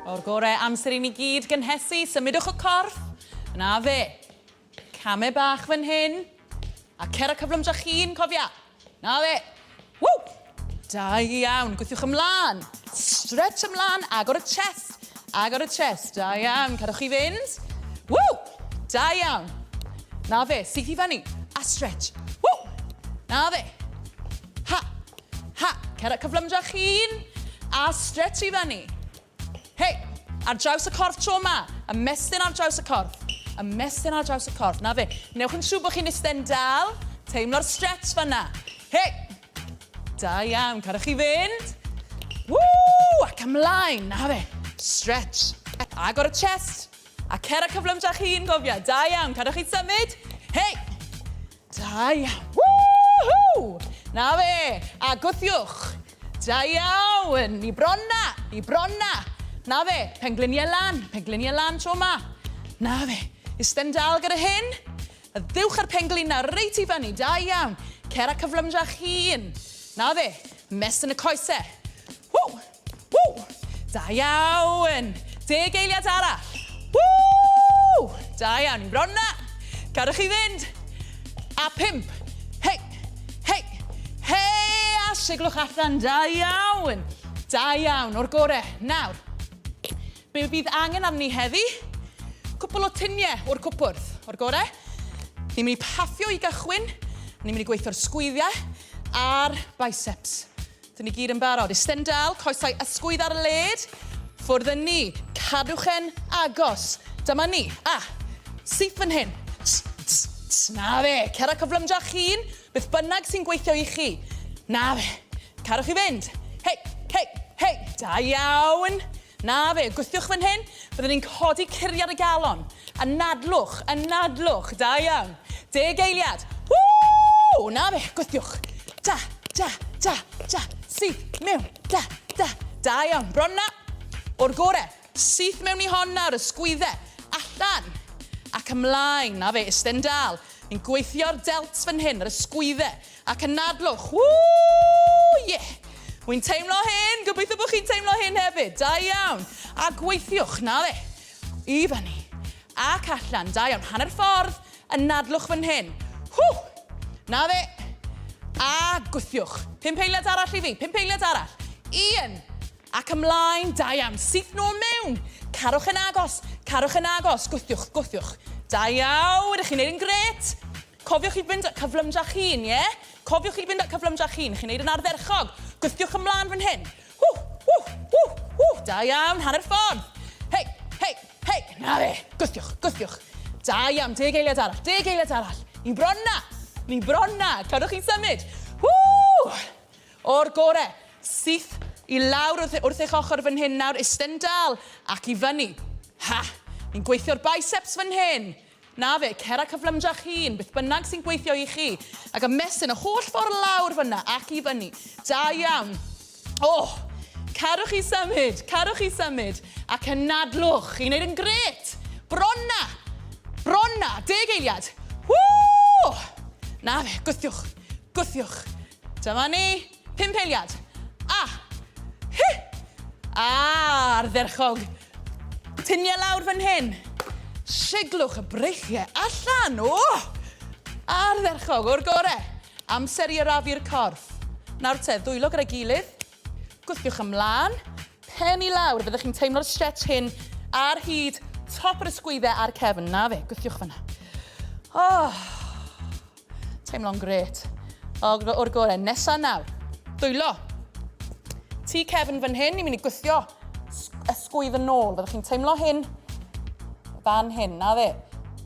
O'r gore, amser i ni gyd gynhesu, symudwch y corff. Na fe. Camau bach fan hyn. A cer y cyflymdra chi'n, cofia. Na fe. Ww! Da iawn. Gweithiwch ymlaen. Stretch ymlaen. Agor y chest. Agor y chest. Da iawn. Cadwch chi fynd. Ww! Da iawn. Na fe. Syth i fyny. A stretch. Ww! Na fe. Ha! Ha! Cer at cyflymdra chi'n. A stretch i fyny. Hei! Ar draws y corff tro 'ma. Ymestyn ar draws y corff. Ymestyn ar draws y corff. Na fe. Newch yn siŵr bod chi'n eistedd dal. Teimlo'r stretch fanna. Hei! Da iawn. Cadwch chi fynd. Woo! Ac ymlaen. Na fe. Stretch. Agor y chest. A cer y cyflymdra chi'n gofio. Da iawn. Cadwch chi symud. Hei! Da iawn. Woohoo! Na fe! A gwthiwch. Da iawn! Ni bron na! Ni bron na! Na fe! Pengliniau lan! Pengliniau lan tro ma. Na fe! Isten dal gyda hyn. A ddiwch ar penglina reit i fyny. Da iawn. Cer a cyflymdra'ch hun. Na fe! Mestyn y coesau. Woo! Woo! Da iawn! Deg eiliad arall. Woo! Da iawn, ni'n bron na. Cadwch chi fynd. A pump. Hei, hei, hei, a siglwch allan. Da iawn. Da iawn, o'r gore. Nawr, be bydd angen arni heddi? Cwpl o tuniau o'r cwpwrdd. O'r gore. Ni'n mynd i paffio i gychwyn. Ni'n mynd i gweithio'r sgwyddiau a'r biceps. Dyn ni gyd yn barod. Isten dal, coesau ysgwydd ar led. Ffwrdd yn ni. Cadwch e'n agos. Dyma ni. A, syth fan hyn. Ts, ts, ts. Na fe. Cer â cyflymdra chi'n. Beth bynnag sy'n gweithio i chi. Na fe. Cadwch chi fynd. Hei, hei, hei. Da iawn. Na fe. Gwthiwch fan hyn. Byddwn ni'n codi curiad y galon. Anadlwch, anadlwch, da iawn. Deg eiliad. Woo! Na fe, gwthiwch. Da, da, da, da, syth, mewn, da, da. Da iawn, bron na. O'r gore, syth mewn i hon nawr, ysgwydde, allan. Ac ymlaen, na fe, isten dal. Ni'n gweithio'r delts fan hyn, yr ysgwydde, ac anadlwch. Woo! Yeah! Wy'n teimlo hyn, gobeithio bod chi'n teimlo hyn hefyd. Da iawn. A gweithiwch, na fe. I fyny. Ac allan. Da iawn. Hanner ffordd. Anadlwch fan hyn. Hw! Na fe. A gwthiwch. Pump eiliad arall i fi. Pump eiliad arall. Un. Ac ymlaen. Da iawn. Syth nôl mewn. Carwch yn agos. Carwch yn agos. Gwthiwch, gwthiwch. Da iawn. Ydych chi'n neud yn gret. Cofiwch i fynd at cyflymdra'ch hun, ie? Cofiwch i fynd at cyflymdra'ch hun. Chi'n neud yn ardderchog. Gwthiwch ymlaen fan hyn. Ww, ww, ww, ww, da iawn, hanner ffordd. Hei, hei, hei, na fe, gwthiwch, gwthiwch. Da iawn, deg eiliad arall, deg eiliad arall. Ni bron na, ni bron na, cadwch chi symud. Ww! O'r gore, syth i lawr wrth, wrth eich ochr fan hyn nawr, isten dal ac i fyny. Ha! Ni'n gweithio'r biceps fan hyn. Na fe, cer a cyflymdra'ch hun, beth bynnag sy'n gweithio i chi. Ac ymestyn y holl ffordd lawr fyna ac i fyny. Da iawn. O! Cadwch chi symud, cadwch chi symud, ac anadlwch. Chi'n neud yn gret! Bron na! Bron na! Deg eiliad. Woo! Na fe, gwthiwch, gwthiwch. Dyma ni. Pump eiliad. A! Hi! A! Ardderchog. Tunia lawr fan hyn. Siglwch y breichiau allan. O! Ardderchog, o'r gore. Amser i arafu'r corff. Nawr te, ddwylo gyda'i gilydd. Gwthiwch ymlaen. Pen i lawr. Fyddwch chi'n teimlo'r stretch hyn ar hyd top yr ysgwyddau a'r cefn. Na fe, gwthiwch fyna. Oh. Teimlo'n grêt. O'r, o'r gore. Nesa nawr. Dwylo. Ti cefn fan hyn, ni'n mynd i gwthio ysgwydd yn ôl. Fyddwch chi'n teimlo hyn fan hyn, na fe.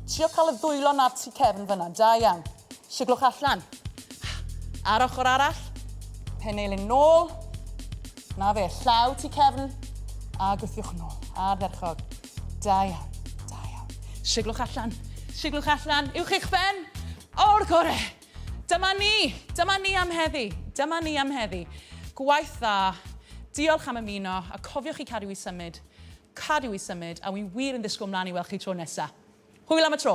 Trio cael y ddwylo na'r tu cefn fyna, da iawn. Siglwch allan. Ar ochr arall, penelin nôl. Na fe, llaw tu cefn, a gwthiwch nôl. Ardderchog. Da iawn, da iawn. Siglwch allan, siglwch allan, uwch eich ben. O'r gore! Dyma ni, dyma ni am heddi, dyma ni am heddi. Gwaith dda, diolch am ymuno, a cofiwch i cadw i symud, cadw i symud, a wi wir yn ddisgwyl mlaen i weld chi tro nesa. Hwyl am y tro!